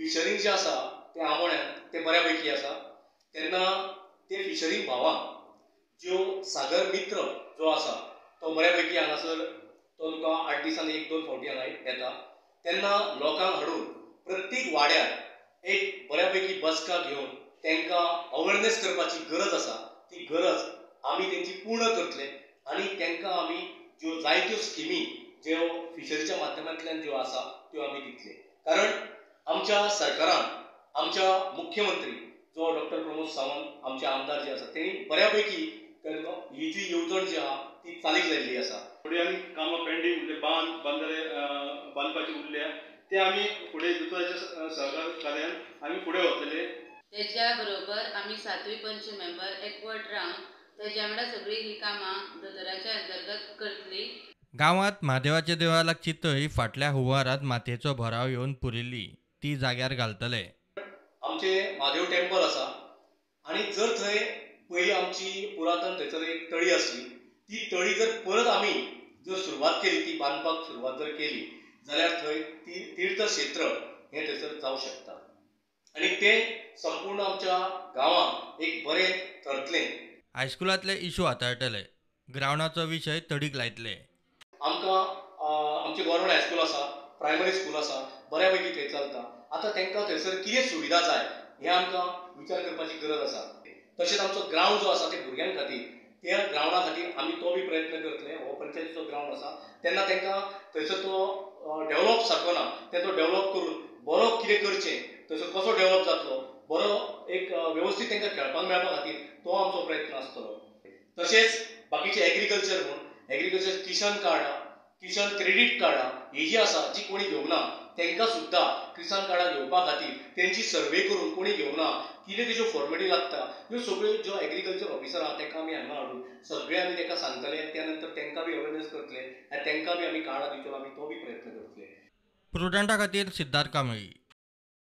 फिशरींग जें आसा तें आमोण्यान तें बऱ्या पैकी आसा. तेन्ना ते फिशरींग भावांक ज्यो सागर मित्र जो आसा तो बऱ्या पैकी हांगासर तो तुका 8 दिसांनी 1-2 फावटी हांगा येता. तेन्ना लोकांक हाडून प्रत्येक वाड्यार एक बऱ्या पैकी बसका घेवन तांकां अवेरनेस करपाची गरज आसा. ती गरज आमी तेंची पूर्ण करतले आनी तांकां आमी ज्यो जायत्यो स्किमी ज्यो फिशरीच्या माध्यमांतल्यान ज्यो आसा त्यो आमी दितले. कारण आमच्या सरकारान आमच्या मुख्यमंत्री जो डॉक्टर प्रमोद सावंत आमचे आमदार जे आसा तेणी बऱ्या पैकी ही जी येवजण जी आहा ती चालीक लायिल्ली आसा. फुडें आनी कामां पेंडींग उरले, बांद बांदरे बांदपाचे उरल्या ते आमी फुडें दुसऱ्याच्या सहकार कार्यान आमी फुडें वतले. तेज्या बरोबर आमी 7वी पंच मेंबर एकवट रावन तेज्या वांगडा सगळीं ही कामां दोतोराच्या अंतर्गत करतली. गांवांत म्हादेवाच्या देवळा लागची तळी फाटल्या हुंवारांत मातयेचो भराव येवन पुरिल्ली, ती जाग्यार घालतले. आमचे म्हादेव टेम्पल आसा आनी जर थंय पयलीं आमची पुरातन थंयसर एक तळी आसली, ती तळी जर परत आमी जर सुरवात केली, ती बांदपाक सुरवात जर केली जाल्यार थंय ती तीर्थक्षेत्र हें थंयसर जावं शकता आनी तें संपूर्ण आमच्या गांवांक एक बरें थरतलें. हायस्कुलांतले इशू हाताळटले, ग्रावंडाचो विशय तडीक लायतले. आमकां आमचें गव्हर्मेंट हायस्कूल आसा, प्रायमरी स्कूल आसा, बऱ्या पैकी थंय चलता. आतां तांकां थंयसर कितें सुविधा जाय हें आमकां विचार करपाची गरज आसा. तशेंच आमचो ग्रावंड जो आसा ते भुरग्यां खातीर, त्या ग्रावंडा खातीर आमी तो बी प्रयत्न करतले. हो पंचायतीचो ग्रावंड आसा तेन्ना तांकां थंयसर तो डेवलप सारको ना, ते तो डेवलप करून बरो कितें करचें, थंयसर कसो डेवलप जातलो, बरो एक वेवस्थीत तांकां खेळपाक मेळपा खातीर तो आमचो प्रयत्न आसतलो. तशेंच बाकीचे एग्रीकल्चर म्हूण एग्रीकल्चर किसान कार्डां, किसान क्रेडीट कार्डां ही जी आसा जी कोणी घेवना तांकां सुद्दां किसान कार्डां घेवपा खातीर तेंची सर्वे करून कोणी घेवना कितें तेज्यो फॉर्मेलिटी लागता ह्यो सगळ्यो ज्यो एग्रीकल्चर ऑफिसर आहा तांकां आमी हांगा हाडून सगळें आमी तांकां सांगतले. त्या नंतर तांकां बी अवेरनेस करतले आनी तांकां बी आमी कार्डां दिवचो आमी तो बी प्रयत्न करतले. प्रुडंटा खातीर सिद्धार्थ कांबळी.